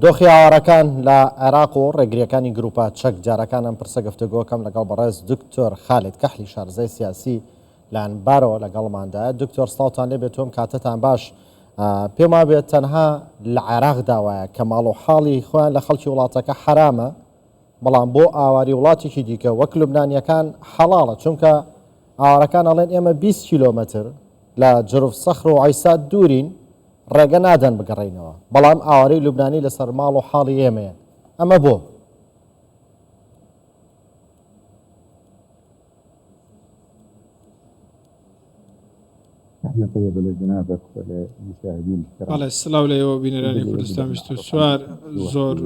دۆخی ئاوارەکان لە عێراق و ڕێگرییەکانی گروپە چەکدارەکان ئەم پرسە گفتوگۆکەم لەگەڵ بەڕێز دکتۆر خالید کەحلی شارەزای سیاسی لە ئەنبارەوە لەگەڵماندایە. دکتۆر سڵاوتان لێ بێت و ئەم کاتەتان باش. پێم وابێت تەنها لە عێراقدا وایە کە ماڵ و حاڵی خۆیان لە خەڵکی وڵاتەکە حەرامە، بەڵام بۆ ئاواری وڵاتێکی دیکە وەک لوبنانییەکان حەڵاڵە، چونکە ئاوارەکان ئەڵێن ئێمە 20 کیلۆمەتر لە جرف سەخر و عیسات دوورین، ڕێگە نادەن بگەڕێینەوە، بەڵام ئاوارەی لوبنانی لەسەر ماڵ و حاڵی ئێمەیە، ئەمە بۆ؟ بەڵێ سڵاو لە ئێوە بینەرانی کوردستان 24 زۆر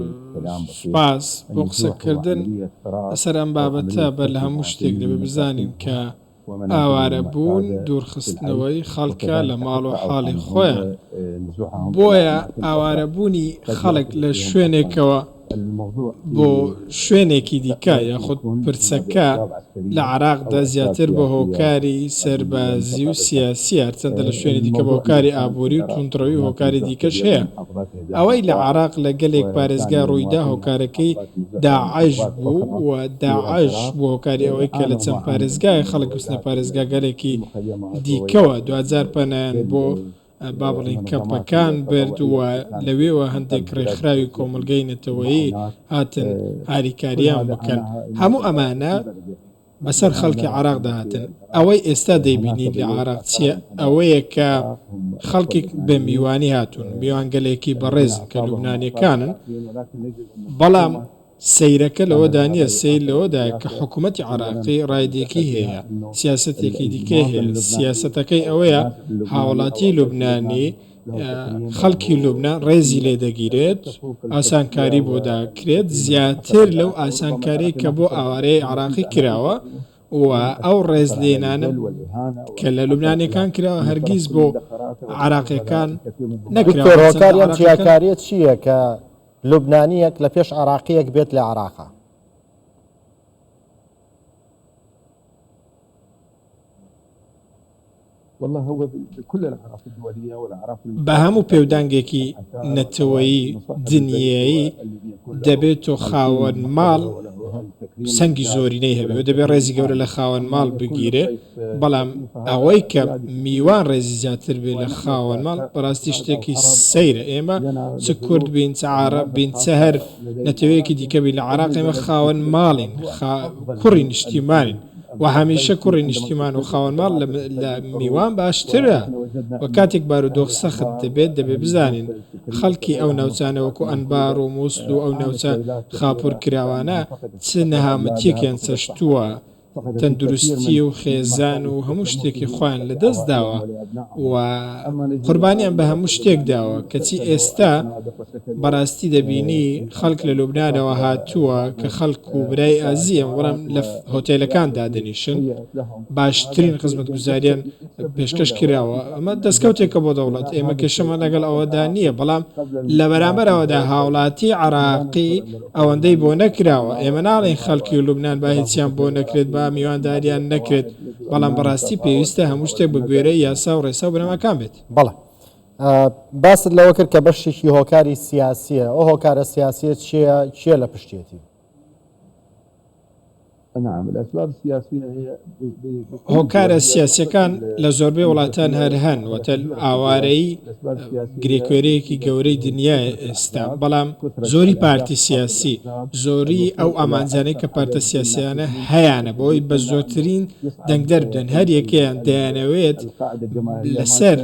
سوپاس بۆ قسەکردن لەسەر ئەم بابەتە بەر لە هەموو شتێک دەبێ بزانین کە ئاوارەبوون دوورخستنەوەی خەڵکە لە ماڵ و حاڵی خۆیان، بۆیە ئاوارەبوونی خەڵک لە شوێنێکەوە بۆ شوێنێکی دیکە یاخود پرسەکە لە عێراقدا زیاتر بە هۆکاری سەربازی و سیاسییە، هەرچەندە لە شوێنی دیکە بە هۆکاری ئابووری و توندڕەوی و هۆکاری دیکەش هەیە. ئەوەی لە عێراق لە گەلێک پارێزگا ڕوویدا هۆکارەکەی داعش بوو و داعش بووە هۆکاری ئەوەی کە لە چەند پارێزگایەک خەڵک بچنە پارێزگاگەلێکی دیکەوە دواجار پەنایان بۆ با بڵێین کەمپەکان برد و لەوێوە هەندێک ڕێکخراوی کۆمەڵگەی نەتەوەیی هاتن هاریکاریان بکەن هەموو ئەمانە بەسەر خەڵکی عێراقدا هاتن. ئەوەی ئێستا دەیبینین لە عێراق چییە، ئەوەیە کە خەڵکێک بە میوانی هاتوون، میوانگەلێکی بەڕێزن کە لوبنانییەکانن، بەڵام سەیرەکە لەوەدا نییە، سەیر لەوەدایە کە حکومەتی عێراقی ڕایدێکی هەیە، سیاسەتێکی دیکەی هەیە، سیاسەتەکەی ئەوەیە هاوڵاتیی لوبنانی، خەڵکی لوبنان ڕێزی لێ دەگیرێت، ئاسانکاری بۆ دەکرێت، زیاتر لەو ئاسانکاریەی کە بۆ ئاوارەی عێراقی کراوە و ئەو ڕێزلێنانە کە لە لوبنانیەکان کراوە هەرگیز بۆ عێراقیەکان نەکراوە. دکتۆر هۆکاری ئەم جیاکاریە چییە کە لوبنانیەک لە پێش عێراقیەک بێت لە عێراقا؟ بە هەموو پێودانگێکی نەتەوەیی دنیایی دەبێت تۆ خاوەن ماڵ سەنگی زۆرینەی هەبێ و دەبێت ڕێزی گەورە لە خاوەن ماڵ بگیرێ، بەڵام ئەوەی کە میوان ڕێزی زیاتر بێ لە خاوەن ماڵ بەڕاستی شتێکی سەیرە. ئێمە چ کورد بین چ عەڕەب بین چ هەر نەتەوەیەکی دیکە بین لە عێراق ئێمە خاوەن ماڵین، کوڕی نیشتیمانین. و هەمیشە کوڕی نیشتیمان و خاوەن ماڵ لە میوان باشترە و کاتێک بارودۆخ سەخت دەبێت دەبێ بزانین خەڵکی ئەو ناوچانە وەکو ئەنبار و موسڵ و ئەو ناوچە خاپور کراوانە چ نەهامەتیەکیان چەشتووە تەندروستی و خێزان و هەموو شتێکی خۆیان لەدەست داوە و قوربانیان بە هەموو شتێک داوە کەچی ئێستا بەڕاستی دەبینی خەڵک لە لوبنانەوە هاتووە کە خەڵک و برای ئازیەم وەڵام لە هۆتێلەکان دادەنیشن باشترین خزمەتگوزاریان پێشکەش کراوە ئەمە دەستکەوتێکە بۆ دەوڵەت ئێمە کێشەمان لەگەڵ ئەوەدا نییە بەڵام لە بەرامبەرەوەدا هاوڵاتی عراقی ئەوەندەی بۆ نەکراوە ئێمە ناڵێن خەڵکی لوبناان با هیچیان بۆ نەکرێت با میوانداریان نەکرێت بەڵام بەڕاستی پێویستە هەموو شتێک بە گوێرەی یاسا و ڕێسا و بنەماکان بێت. بەڵێ باست لەوە کرد کە بەشێکی هۆکاری سیاسیە ئەو هۆکارە سیاسیە چیە کێ لە پشتێتی؟ هۆکارە سیاسیەکان لە زۆربەی وڵاتان هەر هەن واتە ئاوارەیی گرێکوێرەیەکی گەورەی دنیایە ئێستا بەڵام زۆری پارتی سیاسی زۆری ئەو ئامانجانەی کە پارتە سیاسیانە هەیانە بۆی بە زۆرترین دەنگدەر بدەن هەر یەکەیان دەیانەوێت لەسەر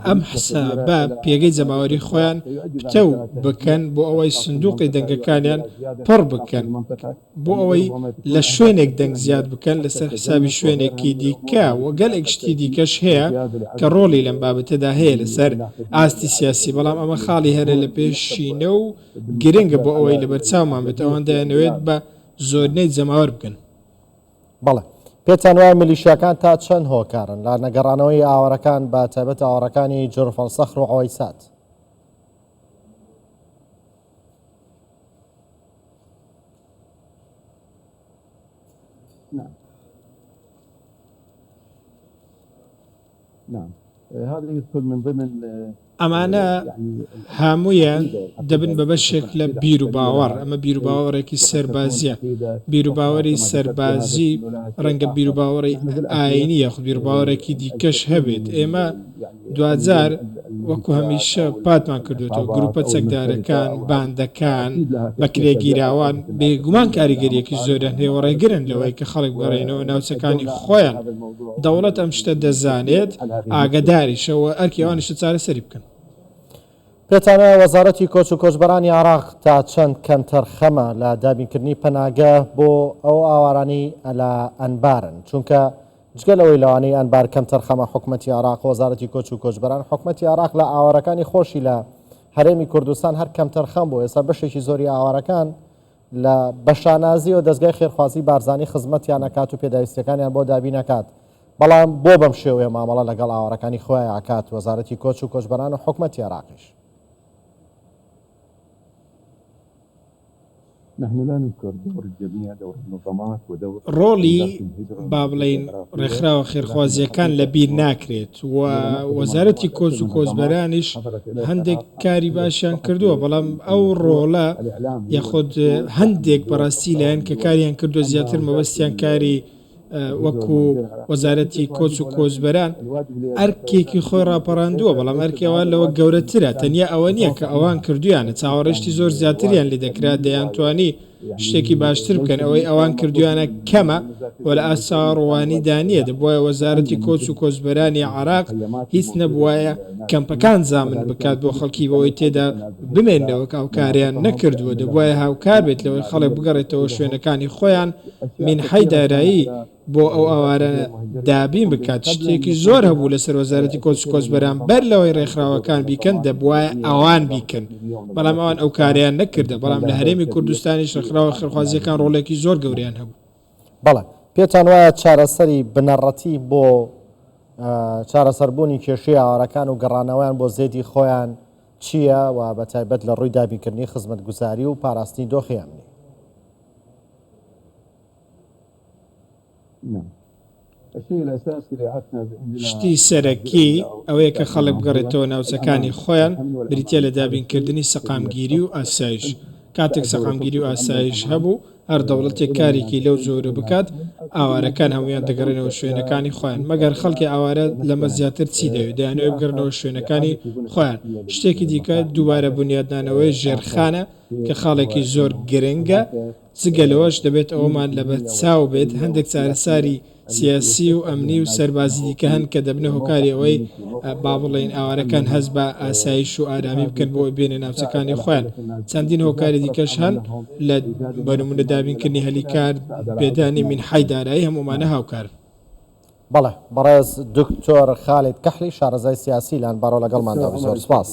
ئەم حسابە پێگەی جەماوەری خۆیان پتەو بکەن بۆ ئەوەی سندوقی دەنگەکانیان پڕ بکەن بۆ ئەوەی لە شوێنێک دەنگ زیاد بکەن لەسەر حسابی شوێنێکی دیکە و گەلێک شتی دیکەش هەیە کە ڕۆڵی لەم بابەتەدا هەیە لەسەر ئاستی سیاسی بەڵام ئەمە خاڵی هەرە لە پێشینە و گرنگە بۆ ئەوەی لەبەرچاومان بێت ئەوان دەیانەوێت بە زۆرینەی جەماوەر بگەن. بەڵێ. پێتان وایە میلیشیاکان تا چەند هۆکارن لە نەگەڕانەوەی ئاوارەکان بە تایبەت ئاوارەکانی جرف ئەلسەخر و عوەیسات؟ نعم هذا يدخل من ضمن ئەمانە هەموویان دەبن بە بەشێک لە بیروباوەڕ، ئەمە بیروباوەڕێکی سەربازییە، بیروباوەری سەربازی ڕەنگە بیروباوەڕی ئایینی یاخود بیروباوەڕێکی دیکەش هەبێت، ئێمە دواجار وەکو هەمیشە پاتمان کردوێتەوە گروپە چەکدارەکان، باندەکان، بەکرێگیراوان بێگومان کاریگەریەکی زۆریان هەیە و ڕێگرن لەوەی کە خەڵک بگەڕێنەوە ناوچەکانی خۆیان. دەوڵەت ئەم شتە دەزانێت، ئاگەداریشە و ئەرکی ئەوانیشە چارەسەری بکەن. پێتان وایە وەزارەتی کۆچ و کۆچبەرانی عێراق تا چەند کەمتەرخەمە لە دابینکردنی پەناگە بۆ ئەو ئاوارانەی لە ئەنبارن؟ چونکە جگە لەوەی لەوانەی ئەنبار کەمتەرخەمە حکومەتی عێراق وەزارەتی کۆچ و کۆچبەران حکومەتی عێراق لە ئاوارەکانی خۆشی لە هەرێمی کوردستان هەر کەمتەرخەم بوو ئێستا بەشێکی زۆری ئاوارەکان لە بە شانازیەوە دەزگای خێرخوازی بارزانی خزمەتیان ئەکات و پێداویستیەکانیان بۆ دابین ئەکات بەڵام بۆ بەم شێوەیە مامەڵە لەگەڵ ئاوارەکانی خۆیان ئەکات وەزارەتی کۆچ و کۆچبەران و حکومەتی عێراقیش. ڕۆڵی با بڵێین ڕێکخراوە خێرخوازییەکان لە بیر ناکرێت و وەزارەتی کۆچ و کۆچبەرانیش هەندێک کاری باشیان کردووە، بەڵام ئەو ڕۆڵە یاخود هەندێک بەڕاستی لایەن کە کاریان کردووە زیاتر مەبەستیان کاری وەکو وەزارەتی کۆچ و کۆچبەران ئەرکێکی خۆی ڕاپەڕاندووە، بەڵام ئەرکی ئەوان لەوە گەورەترە، تەنیا ئەوە نییە کە ئەوان کردوویانە، چاوەڕێی شتی زۆر زیاتریان لێ دەکرا، دەیانتوانی شتێکی باشتر بکەن، ئەوەی ئەوان کردوویانە کەمە و لە ئاست چاوەڕوانیدا نییە، دەبوایە وەزارەتی کۆچ و کۆچبەرانی عێراق هیچ نەبووایە کەمپەکان زامن بکات بۆ خەڵکی بەوەی تێدا بمێننەوە کە ئەو کارەیان نەکردووە، دەبوایە هاوکار بێت لەوەی خەڵک بگەڕێتەوە شوێنەکانی خۆیان، مینحەی دارایی بۆ ئەو ئاوارانە دابین بکات، شتێکی زۆر هەبوو لەسەر وەزارەتی کۆچ و کۆچبەران بەر لەوەی ڕێکخراوەکان بیکەن دەبوایە ئەوان بیکەن، بەڵام ئەوان ئەو کارەیان نەکردە، بەڵام لە هەرێمی کوردستانیش ڕێکخراوە خێرخوازییەکان ڕۆڵێکی زۆر گەورەیان هەبوو. بەڵێ، پێتان وایە چارەسەری بنەڕەتی بۆ چارەسەربوونی کێشەی ئاوارەکان و گەڕانەوەیان بۆ زێدی خۆیان چییە و بەتایبەت لە ڕووی دابینکردنی خزمەتگوزاری و پاراستنی دۆخی ئەمنی؟ شتی سەرەکی ئەوەیە کە خەڵک بگەڕێتەوە ناوچەکانی خۆیان، بریتییە لە دابینکردنی سەقامگیری و ئاسایش. کاتێک سەقامگیری و ئاسایش هەبوو، هەر دەوڵەتێک کارێکی لەو جۆرە بکات، ئاوارەکان هەموویان دەگەڕێنەوە شوێنەکانی خۆیان. مەگەر خەڵکی ئاوارە لەمە زیاتر چی دەوێت؟ دەیانەوێت بگەڕێنەوە شوێنەکانی خۆیان. شتێکی دیکە دووبارە بونیادنانەوەی ژێرخانە کە خاڵێکی زۆر گرنگە. جگە لەوەش دەبێت ئەوەمان لەبەرچاو بێت هەندێک چارەساری سیاسی و ئەمنی و سەربازی دیکە هەن کە دەبنە هۆکاری ئەوەی با بڵێین ئاوارەکان هەست بە ئاسایش و ئارامی بکەن بۆ ئەوەی بێنە ناوچەکانی خۆیان. چەندین هۆکاری دیکەش هەن لە بە نمونە دابینکردنی هەلی کار، پێدانی مینحەی دارایی هەموو ئەمانە هاوکارن. بەڵێ بەڕێز دکتۆر خالید کەحلی شارەزای سیاسی لە ئەنبارەوە لەگەڵماندا بوو زۆر سپاس.